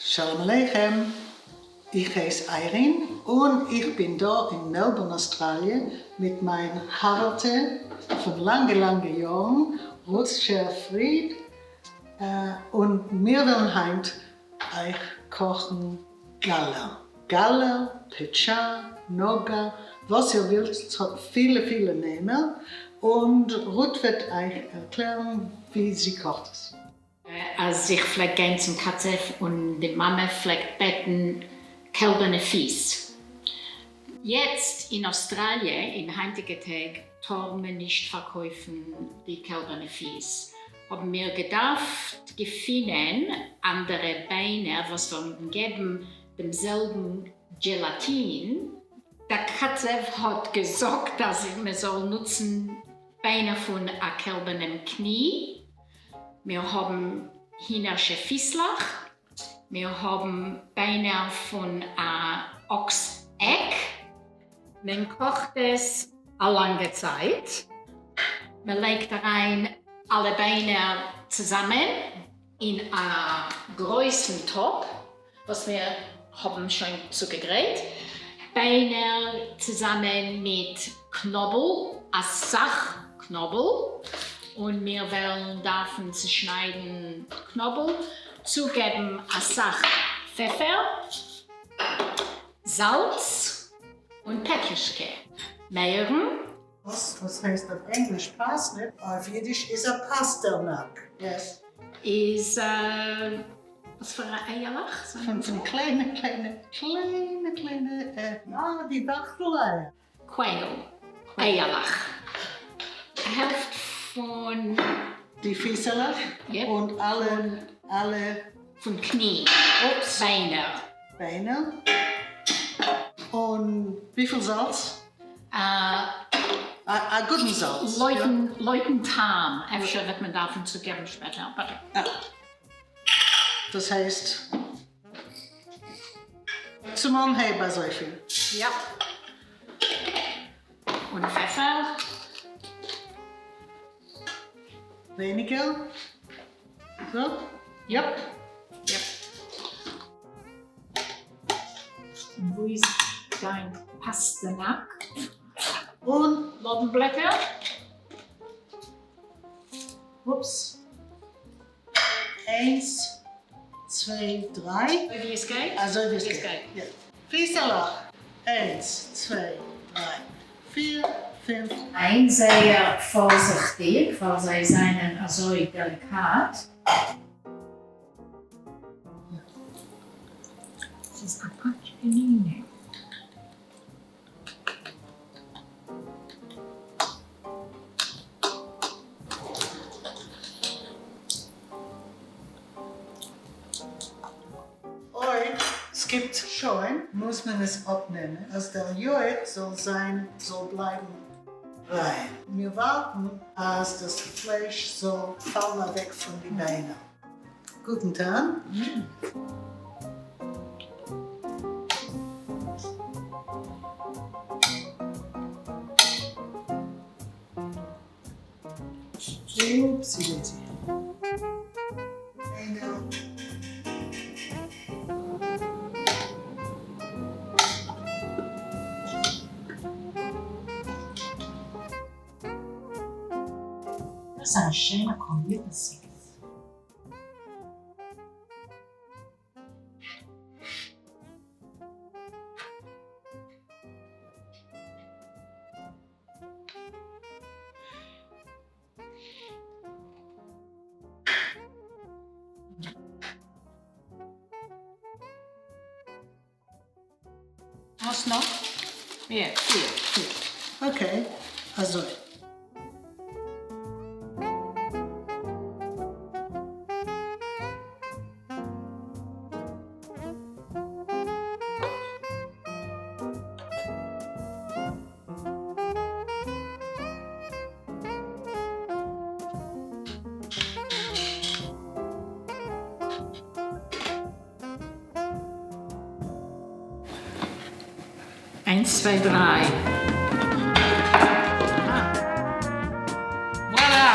שלום עליכם, איך הייס איירין און איך בין דא אין מעלבורן אוסטראליע מיט מיין חבר'טע פון לאנגע לאנגע יארן רות שער פריד, און מיר וועלן היינט אייך קאכן גאלער, גאלער, פעטשא, נאגא, וואס איר ווילט, ס'האט פילע פילע נעמער, און רות וועט אייך ערקלערן ווי זי קאכט עס. אז איך פלעג גיין צום קצב און די מאמע פלעגט בעטן קעלבערנע פיס. יעצט אין אוסטראליע אין היינטיגע טעג טאר מען נישט פארקויפן די קעלבערנע פיס, האבן מיר געדארפט געפינען אנדערע ביינער וואס וועלן געבן דעם זעלבן דזשעלאטין. דער קצב האט געזאגט אז מען זאל נוצן ביינער פון א קעלבערנעם קני. מיר האבן הינערשע פיסלעך, מיר האבן ביינער פון א אקס עק. מען קאכט עס א לאנגע צייט, מען לייגט אריין אלע ביינער צוזאמען אין א גרויסן טאפ וואס מיר האבן שוין צוגעגרייט, ביינער צוזאמען מיט קנאבל, אסאך קנאבל, און מיר וועלן דארפן צושניידן קנאבל, צוגעבן אסאך פעפער, זאלץ און פעטרישקע, מערן. וואס הייסט אויף ענגליש parsnip, אויף אידיש איז א פאסטערנאק, yes. איז וואס פאר א אייעלעך זענען זיי? פון קליינע קליינע קליינע קליינע אה די וואכטל אייער. quail אייעלעך. העלפט פון. די פיסעלעך און אלע אלע. פון קני. אופס. ביינער. ביינער. און וויפיל זאלץ? א גוטן זאלץ. לויטן טעם, אפשר וועט מען דארפן צוגעבן שפעטער. דאס הייסט צום אנהייב אזויפיל. יאפ. און פעפער. ווייניגער. so. Yep. Yep. וואו איז דיין פאסטערנאק? און לארבנבלעטער. אופס. איינס, צוויי, דריי. אזוי ווי עס גייט? אזוי ווי עס גייט, יא. פיסעלעך. איינס, צוויי, דריי, פיר, פינף. זיין זייער פארזיכטיג ווייל זיי זענען אזוי דעליקאט. ס'איז א פאטש גענומען. אויב ס'קומט שוין מוז מען עס אפנעמען אז דער יויך זאל זיין זאל בלייבן ריין. מיר ווארטן אז דאס פלייש זאל פאלן אוועק פון די ביינער. גוטן טעם. Oopsie daisy. דאס איז א שיינע קאלירטע סעיף. האסט נאך? יא, פיר. Okay, אזוי. איינס צוויי דריי. Voila!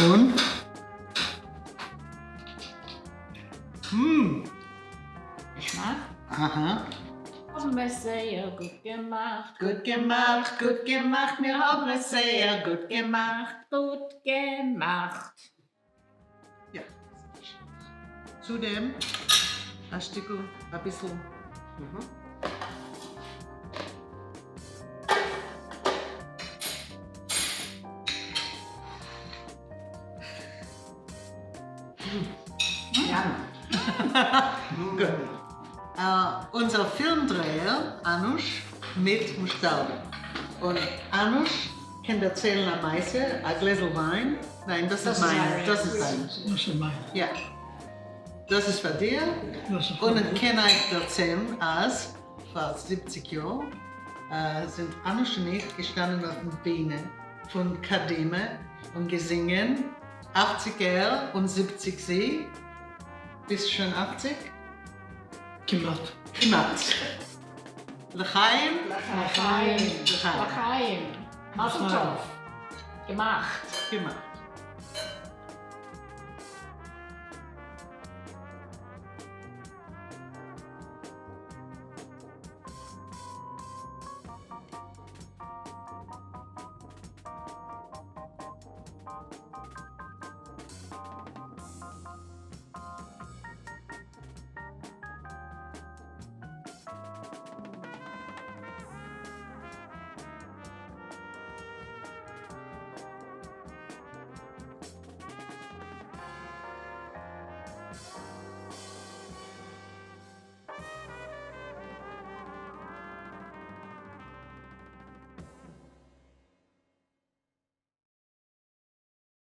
און? מ. געשמאק? אהא. האבן עס זייער גוט געמאכט. גוט געמאכט, גוט געמאכט, מיר האבן עס זייער גוט געמאכט. גוט געמאכט. יא. צו דעם א שטיקל, אביסל. אונזער פילם דרעהער אנוש מיט מושטארדע. און אנוש קען דערציילן א מעשה, א גלעזל וויין, ניין דאס איז מיינע, דאס איז דיינע. דאס איז מיינע. יא. דאס איז פאר דיר. און איך קען אייך דערציילן אז פאר 70 יאר זענט אנוש און איך געשטאנען אויפן בינע פון קדימה און געזינגען 80 ער און 70 זי. ביסט שוין 80? כמעט. כמעט. לחיים. לחיים. לחיים. לחיים. מזל טוב. געמאכט. געמאכט.